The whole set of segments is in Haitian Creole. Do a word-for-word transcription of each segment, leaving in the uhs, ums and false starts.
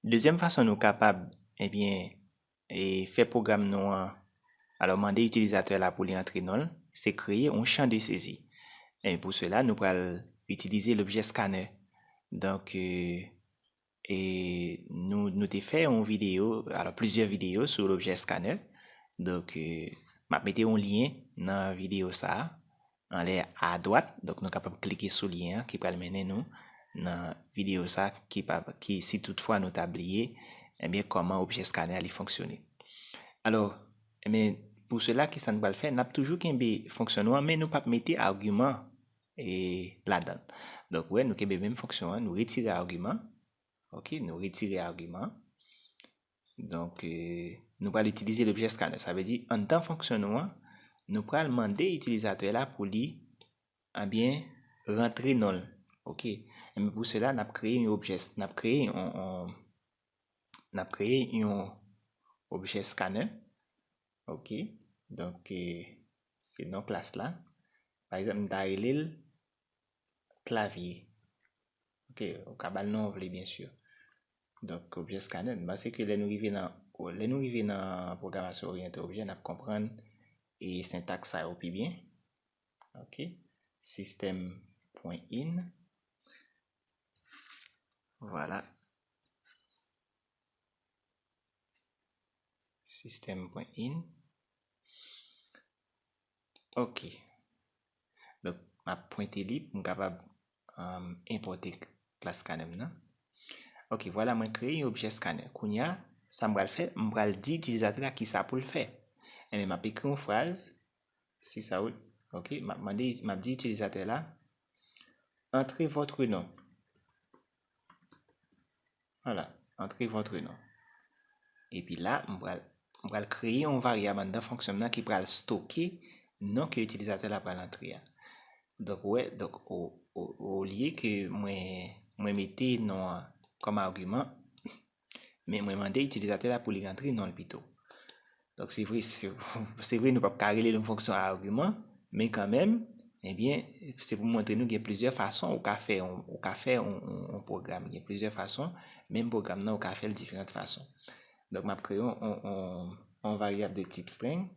Dezyèm fason nou kapab, ebyen, e fè pwogram nou an, alò, mande itilizatè la pou li antre non l, se kreye yon chan de sezi. E pou sela, nou pral itilize lobjè scanner. Donk, e, e nou, nou te fè yon videyo, alò, plizyè videyo sou lobjè scanner. Donk, e, m ap mete yon lyen nan videyo sa a, anlè adwat. Donk, nou kapab klike sou lyen an ki pral mennen nou nan videyo sa ki pa, ki, si toutfwa nou ta bliye, ebyen, kòman objè scanner li fonksyone. Alò, ebyen, pou sela, kisa n pral fè? N ap toujou kenbe fonksyon nou an, men nou p ap mete agiman, e, ladan l. Donk, wè, nou kenbe menm fonksyon an, nou retire agiman. Ok, nou retire agiman. Donk, e, nou pral itilize lobjè scanner. Sa vle di, anndan fonksyon nou an, nou pral mande itilizatè la pou li, ebyen, rantre non l. Ok. Ebyen, pou sela, n ap kreye yon objè, n ap kreye yon, yon, n ap kreye yon objè scanner. Ok. Donk, e, se non klas la. Pa egzanp, m ta rele l klavye. Ok, ou ka ba l non w vle, byen si. Donk, objè scanner, m panse ke lè nou rive nan, lè nou rive nan pwogramasyon oryante objè, n ap konprann e sentaks sa yo pi byen. Ok, system.in. Vwala. System.in. Ok. Donk, m ap pwente li pou m kapab, um, enpòte klas scanner m nan. Ok, vwala, mwen kreye yon objè scanner. Kounye a, sa m pral fè, m pral di itilizatè la kisa pou l fè. Ebyen, m ap ekri yon fraz, si sa ou, ok, m ap mande, m ap di itilizatè la, entrez votre nom. Vwala, entrez votre nom. Epi la, m pral, m pral kreye yon varyab anndan fonksyon m nan ki pral stoke non ke itilizatè la pral antre a. Donk, ou wè, donk, o, o, olye ke mwen, mwen mete non an kòm agiman, men mwen mande itilizatè la pou li rantre non l pito. Donk, se vre, se, se vre, nou p ap ka rele l yon fonksyon a agiman, men kanmenm, ebyen, se pou montre nou gen plizyè fason ou ka fè yon, ou ka fè yon, yon, yon pwogram. Gen plizyè fason, menm pwogram nan, ou ka fè l diferan fason. Donk, m ap kreye yon, yon, yon, yon varyab de tip string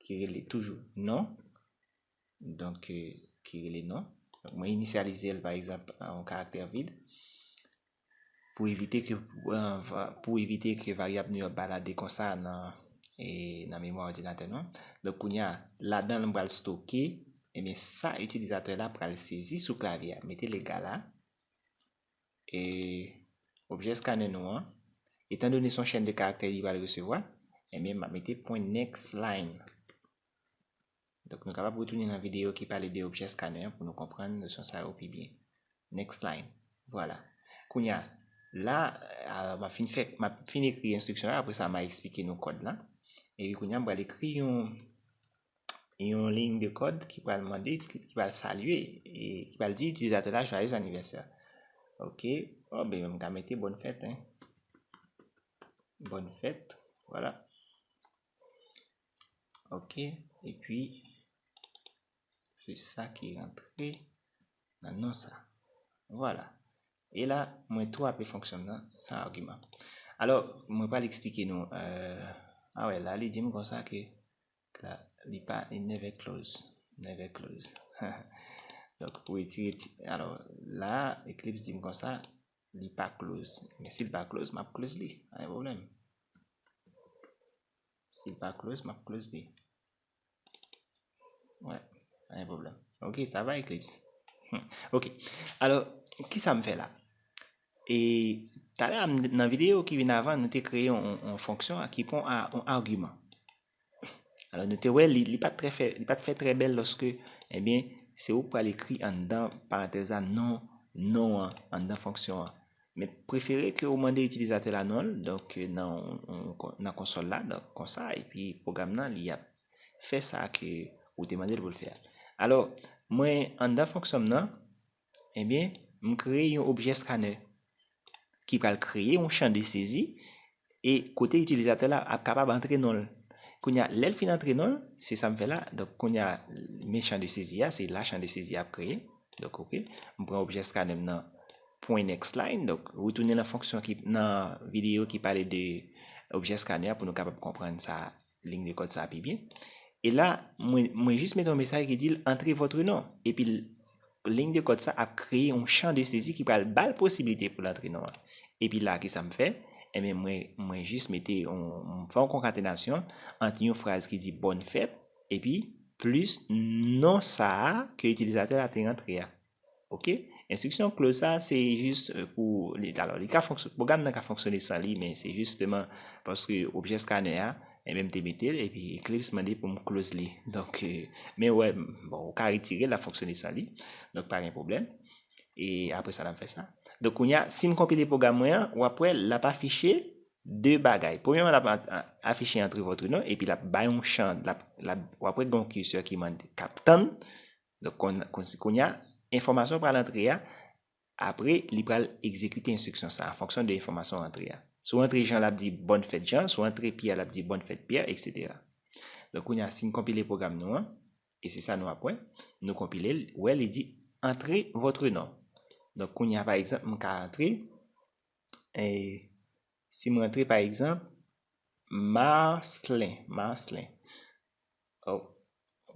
ki rele toujou non. Donk, e, ki rele non. Donk, mwen inisyalize l, pa egzanp, an yon karaktè vid pou evite ke, e, va-, pou evite ke varyab nou yo balade konsa nan, e, nan memwa òdinatè nou an. Donk, kounye a, ladan l, m pral stoke, ebyen, sa itilizatè la pral sezi sou klavye a. Mete l egal a, e, objè scanner nou an, etandone se yon chèn de karaktè li pral resevwa, ebyen, m ap mete pwen next line. Donk, nou kapab retounen nan videyo ki pale de objè scanner an pou nou konprann nosyon sa yo pi byen. Next line. Vwala. Kounye a, la, a, m ap fin fè, m ap fin ekri enstriksyon la, apre sa, m a eksplike nou kòd la. Epi kounye a, m pral ekri yon, yon liy de kòd ki pral mande, ki, ki pral salye, e ki pral di itilizatè la, joyeux anniversaire. Ok. Oh, ben, m ka mete bonne fête, hein. Bonne fête. Vwala. Ok, epi, se sa ki rantre nan non sa. Vwala. E la, mwen tou aple fonksyon m nan san agiman. Alò, mwen pral eksplike nou, e, a wè, la, li di m konsa ke, la, li pa, li never close. Never close. Donk, pou retire ti, alò, la, Eclipse di m konsa, li pa close. Men si l pa close, m ap close li. Pa gen pwoblèm. Si l pa close, m ap close li. Wè, pa gen pwoblèm. Ok, sa va, Eclipse. Hmm. Ok. Alò, kisa m fè la? E talè a, m, nan videyo ki vin avan, nou te kreye yon, yon fonksyon ki pran yon a-, yon agiman. Alò, nou te wè, li, li pa t trè fè, li pa t fè trè bèl lòske, ebyen, se ou k pral ekri anndan parantèz la non, non an, anndan fonksyon an. Men prefere ke ou mande itilizatè la non l, donk, nan, nan konsòl la, donk, konsa, epi pwogram nan, li ap fè sa ke ou te mande l pou l fè a. Alò, mwen, anndan fonksyon m nan, ebyen, m kreye yon objè scanner ki pral kreye yon chan de sezi e kote itilizatè la ap kapab antre non l. Kounye a, lè l fin antre non l, se sa m fè la. Donk, kounye a, men chan de sezi a, se la chan de sezi a ap kreye. Donk, ok, m pran objè scanner m nan pwen next line. Donk, retounen nan fonksyon ki, nan videyo ki pale de objè scanner pou nou kapab konprann sa, liy de kòd sa pi byen. E la, mwen, mwen jis mete yon mesaj ki di l, "Entrez votre nom." Epi l- liy de kòd sa ap kreye yon chan de sezi ki pral ba l posiblite pou l antre non an. Epi la, ki sa m fè? Ebyen, mwen, mwen jis mete yon, m fè yon konkatenasyon ant yon fraz ki di bòn fèt, epi plis non sa a ke itilizatè a te rantre a. Oke? Enstriksyon close sa, se jis, euh, pou, li, alò, li ka fonksyon-, pwogram nan ka fonksyone san li, men se jisteman paske objè scanner a, ebyen, m te mete l, epi Eclipse mande pou m close li. Donk, euh, men wè, bon, ou ka retire l, l ap fonksyone san li. Donk, pa gen pwoblèm. E apre sa, n ap fè sa. Donk, kounye a, si m konpile pwogram mwen an, w ap wè, l ap afiche de bagay. Premyèman, l ap a-, a-, afiche entrez votre nom, epi l ap bay yon chan, l ap, l ap, w ap wè gen yon kesyon ki mande, k ap tann. Donk, kon, kon, kounye a, enfòmasyon pral antre a, apre, li pral egzekite enstriksyon sa a, an fonksyon de enfòmasyon w antre a. Si w antre Jean, l ap di bòn fèt Jean, si w antre Pierre, l ap di bòn fèt Pierre, etsetera. Donk, kounye a, si n konpile pwogram nou an, e se sa nou ap wè, nou konpile l, wè, li di entrez votre nom. Donk, kounye a, pa egzanp, m ka antre, e si m rantre, pa egzanp, Marcelin, Marcelin. Oh,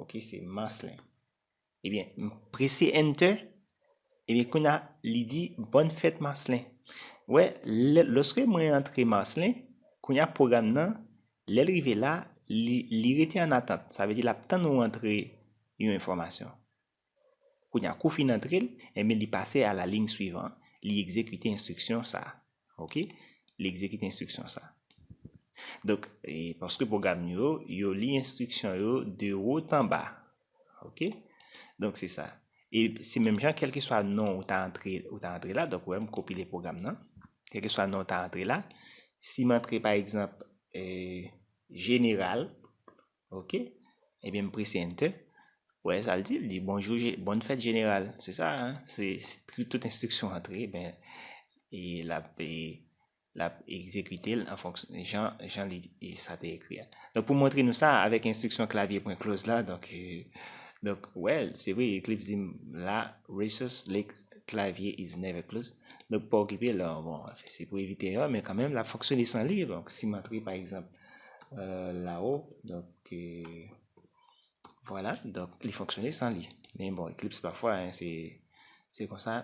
oke, se Marcelin. Ebyen, m prese enter. Ebyen, kounye a, li di bòn fèt Marcelin. Wè, lè, lòske mwen antre Marcelin, kounye a, pwogram nan, lè l rive la, li, li rete an atant. Sa vle di, l ap tann ou antre yon enfòmasyon. Kounye a, kou w fin antre l, ebyen, li pase a la ligne suivante, li egzekite enstriksyon sa a. Oke? Li egzekite enstriksyon sa a. Donk, e, paske pwogram yo, yo li enstriksyon yo de wo an ba. Oke? Donk, se sa. E se menm jan, kèlkeswa non ou ta antre, ou ta antre la, donk, wè, m kopile pwogram nan. Kèlkeswa non ou ta antre la, si m antre, pa egzanp, e, jeneral, oke? Ebyen, m prese enter. Wè, sa l di, l di, "Bonjou, je-, bòn fèt jeneral." Se sa, en? Se, se tout, tout enstriksyon antre, ben, e l ap, e, l ap egzekite l an fonksyon, jan, jan li, e sa te ekri a. Donk, pou montre nou sa, avèk enstriksyon klavye pwen close la, donk, e, donk, wè, se vre, Eclipse di m la, resource link clavier is never closed. Donk, pa okipe l, bon, se pou evite erè, men kanmenm, l ap fonksyone san li. Donk, si m antre, pa egzanp, e, la wo, donk, e, vwala, donk, li fonksyone san li. Men bon, Eclipse pafwa, en, se, se konsa.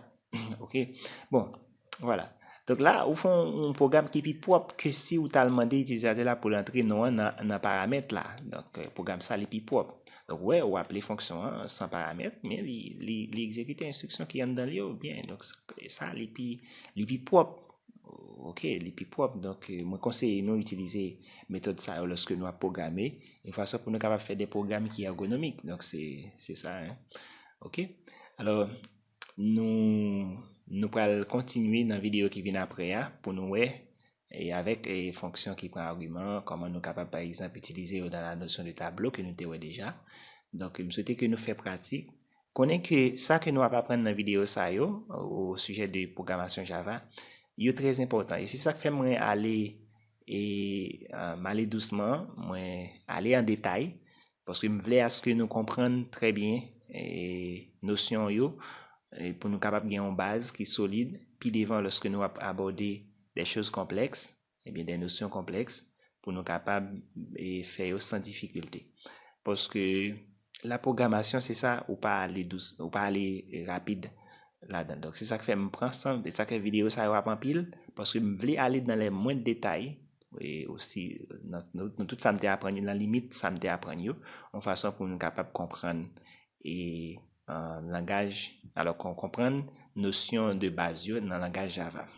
Oke. Bon, vwala. Donk la, ou fè yon, yon pwogram ki pi pwòp ke si ou t al mande itilizatè la pou l antre non an nan, nan paramèt la. Donk, e, pwogram sa, li pi pwòp. Donk, wè, ou aple fonksyon an san paramèt, men li, li, li egzekite enstriksyon ki anndan li yo byen. Donk, sa, sa, li pi, li pi pwòp. Oke, li pi pwòp. Donk, e, mwen konseye nou itilize metòd sa yo lòske nou ap pwograme, yon fason pou nou kapab fè de pwogram ki ègonomik. Donk, se, se sa, en. Oke? Alò, nou, nou pral kontinye nan videyo ki vin apre a pou nou wè, e avèk, e, fonksyon ki pran agiman, kòman nou kapab, pa egzanp, itilize yo nan la notion de tableau ke nou te wè deja. Donk, m swete ke nou fè pratik. Konnen ke sa ke nou ap aprann nan videyo sa yo, o sijè de pwogramasyon Java, yo trè enpòtan. E se sa k fè mwen ale, e, e, m ale dousman, mwen ale an detay, paske m vle aske nou konprann trè byen, e, nosyon yo, e, pou nou kapab gen yon baz ki solid pi devan lòske nou ap abòde de choz konplèks, ebyen, de nosyon konplèks pou nou kapab, e, fè yo san difikilte. Paske la pwogramasyon, se sa, ou pa ale dous, ou pa ale rapid ladan l. Donk, se sa k fè m pran san, e sa k fè videyo sa yo ap anpil, paske m vle ale dans les moindres détails, e osi, nan, nan, nan tout sa m te aprann yo, nan limit sa m te aprann yo, yon fason pou nou kapab konprann e, e, langaj, alò, kon-, konprann nosyon de baz yo nan langaj Java.